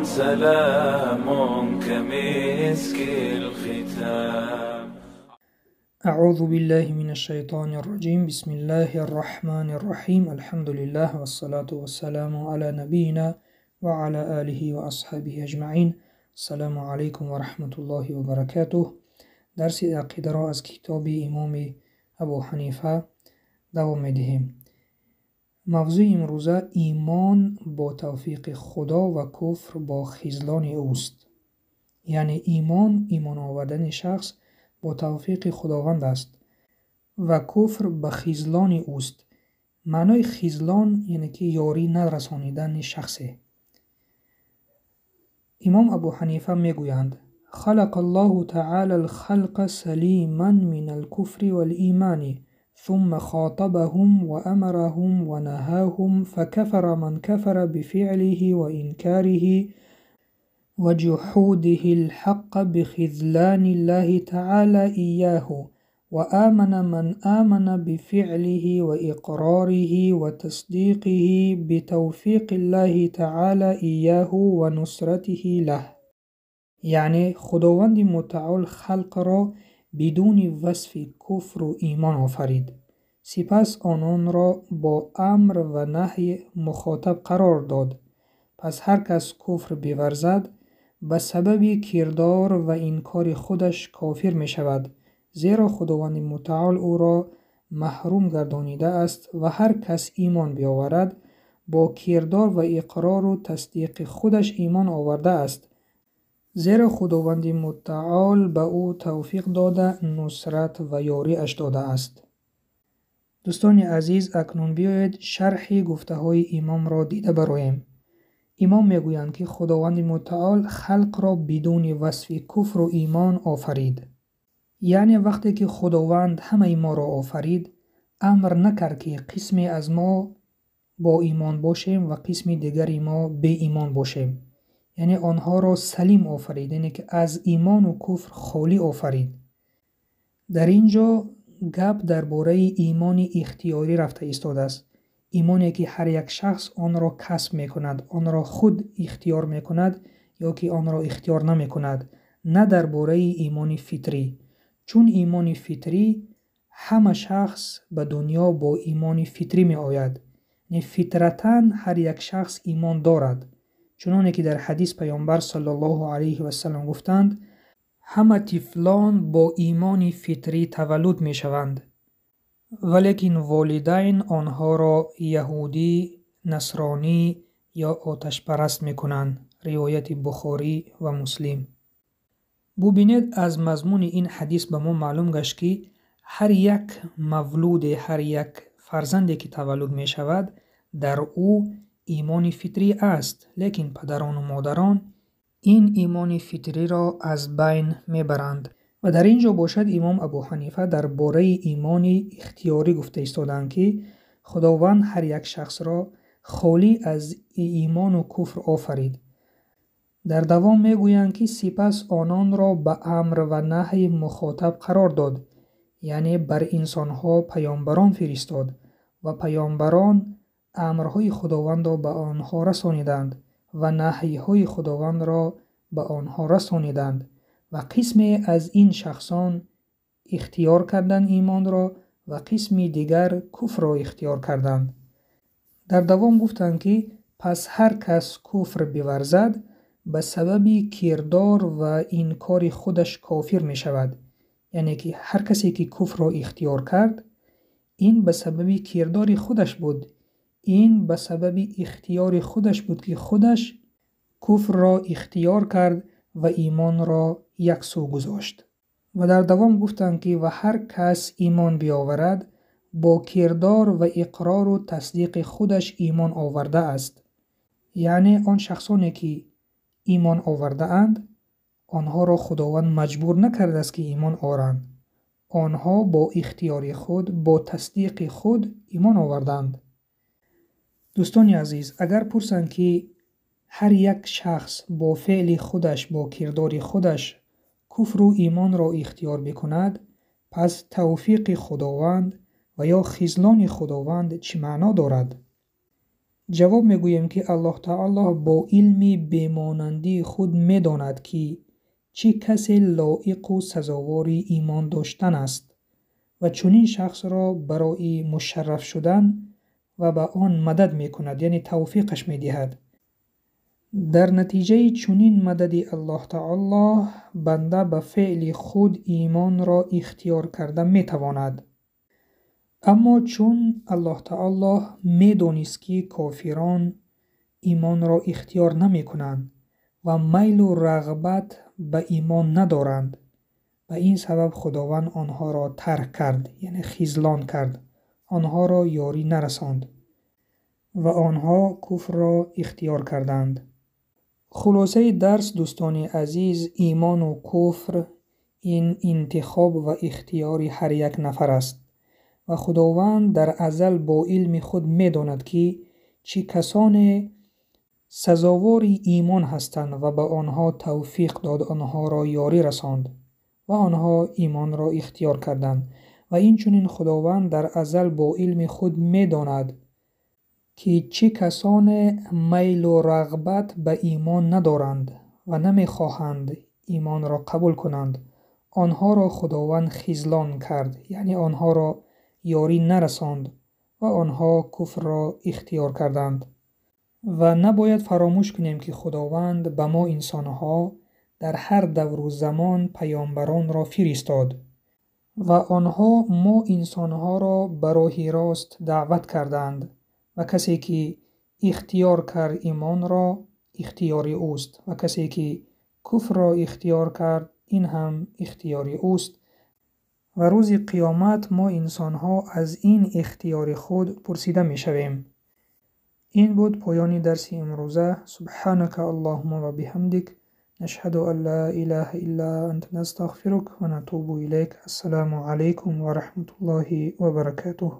سلام كمسك الختام. أعوذ بالله من الشيطان الرجيم. بسم الله الرحمن الرحيم. الحمد لله والصلاة والسلام على نبينا وعلى آله وأصحابه أجمعين. السلام عليكم ورحمة الله وبركاته. درس عقیده را از کتاب امام ابو حنیفه دوام می‌دهیم. موضوع امروزه ایمان با توفیق خدا و کفر با خذلان اوست. یعنی ایمان آوردن شخص با توفیق خداوند است و کفر به خذلان اوست. معنای خذلان یعنی که یاری نرسانیدن شخصه. امام ابو حنیفه میگویند: خلق الله تعالى الخلق سليما من الكفر والإيمان ثم خاطبهم وأمرهم ونهاهم فكفر من كفر بفعله وإنكاره وجحوده الحق بخذلان الله تعالى إياه وآمن من آمن بفعله وإقراره وتصديقه بتوفيق الله تعالى إياه ونصرته له. یعنی خداوند متعال خلق را بدون وصف کفر و ایمان آفرید، سپس آنان را با امر و نهی مخاطب قرار داد. پس هر کس کفر بورزد به سبب کردار و انکار خودش کافر می شود، زیرا خداوند متعال او را محروم گردانیده است. و هر کس ایمان بیاورد با کردار و اقرار و تصدیق خودش ایمان آورده است، زیرا خداوند متعال به او توفیق داده، نصرت و یاری اش داده است. دوستان عزیز، اکنون بیایید شرح گفته های امام را دیده برویم. امام میگویند که خداوند متعال خلق را بدون وصف کفر و ایمان آفرید. یعنی وقتی که خداوند همه ما را آفرید، امر نکرد که قسمی از ما با ایمان باشیم و قسم دیگری ما بی ایمان باشیم. یعنی آنها را سلیم آفرید، یعنی که از ایمان و کفر خالی آفرید. در اینجا گپ درباره ایمان اختیاری رفته ایستاده است. ایمانی که هر یک شخص آن را کسب میکند، آن را خود اختیار میکند یا که آن را اختیار نمیکند، نه درباره ایمان فطری. چون ایمان فطری همه شخص به دنیا با ایمان فطری می آید. یعنی فطرتاً هر یک شخص ایمان دارد. چنانه که در حدیث پیامبر صلی الله علیه و سلم گفتند: همه طفلان با ایمان فطری تولد می شوند، ولیکن والدین آنها را یهودی، نصرانی یا آتش پرست می کنند. روایت بخاری و مسلم. ببینید از مضمون این حدیث به ما معلوم گشت که هر یک مولود، هر یک فرزندی که تولد می شود در او ایمان فطری است، لیکن پدران و مادران این ایمان فطری را از بین میبرند. و در اینجا باشد امام ابو حنیفه درباره ایمان اختیاری گفته ایستادند که خداوند هر یک شخص را خالی از ایمان و کفر آفرید. در دوام میگویند که سپس آنان را به امر و نهی مخاطب قرار داد، یعنی بر انسانها پیامبران فرستاد و پیامبران امرهای خداوند را به آنها رسانیدند و نهیهای خداوند را به آنها رسانیدند. و قسمی از این شخصان اختیار کردند ایمان را و قسمی دیگر کفر را اختیار کردند. در دوام گفتند که پس هر کس کفر بورزد به سبب کردار و انکار خودش کافر می شود. یعنی که هر کسی که کفر را اختیار کرد، این به سبب کردار خودش بود، این به سبب اختیار خودش بود که خودش کفر را اختیار کرد و ایمان را یک سو گذاشت. و در دوام گفتند که و هر کس ایمان بیاورد با کردار و اقرار و تصدیق خودش ایمان آورده است. یعنی آن شخصانی که ایمان آورده اند، آنها را خداوند مجبور نکرده است که ایمان آورند. آنها با اختیار خود، با تصدیق خود ایمان آوردند. دوستان عزیز، اگر پرسند که هر یک شخص با فعل خودش، با کردار خودش کفر و ایمان را اختیار بکند، پس توفیق خداوند و یا خذلان خداوند چه معنا دارد؟ Ҷавоб мегӯем, ки Аллоҳ таоло бо илми бемонандии худ медонад, ки чӣ касе лоиқу сазовори имон доштан аст ва чунин шахсро барои мушарраф шудан ва ба он мадад мекунад, яъне тавфиқаш медиҳад. Дар натиҷаи чунин мадади Аллоҳ таоло банда ба феъли худ имонро ихтиёр карда метавонад. Аммо чун Аллоҳ таоло медонист, ки кофирон имонро ихтиёр намекунанд ва майлу рағбат ба имон надоранд, ба ин сабаб Худованд онҳоро тарк кард, яъне хизлон кард, онҳоро ёрӣ нарасонд ва онҳо куфрро ихтиёр карданд. Хулосаи дарс, дӯстони азиз, имону куфр ин интихоб ва ихтиёри ҳар як нафар аст ва Худованд дар азал бо илми худ медонад, ки чӣ касоне сазовори имон ҳастанд ва ба онҳо тавфиқ дод, онҳоро ёрӣ расонд ва онҳо имонро ихтиёр карданд. Ва инчунин Худованд дар азал бо илми худ медонад, ки чӣ касоне майлу рағбат ба имон надоранд ва намехоҳанд имонро қабул кунанд. Онҳоро Худованд хизлон кард, яъне онҳоро ёрӣ нарасонд ва онҳо куфрро ихтиёр карданд. Ва набояд фаромӯш кунем, ки Худованд ба мо инсонҳо дар ҳар давру замон паёмбаронро фиристод ва онҳо мо инсонҳоро ба роҳи рост даъват карданд ва касе ки ихтиёр кард имонро, ихтиёри ӯст ва касе ки куфрро ихтиёр кард, ин ҳам ихтиёри ӯст. Ва рӯзи қиёмат мо инсонҳо аз ин ихтиёри худ пурсида мешавем. Ин буд поёни дарси имрӯза. Субҳанака Аллоҳумма ва биҳамдик, нашҳаду ан ла илаҳа илла анта, настағфирук ва натубу илайк. Ассалому алайкум ва раҳматуллоҳи ва баракатуҳ.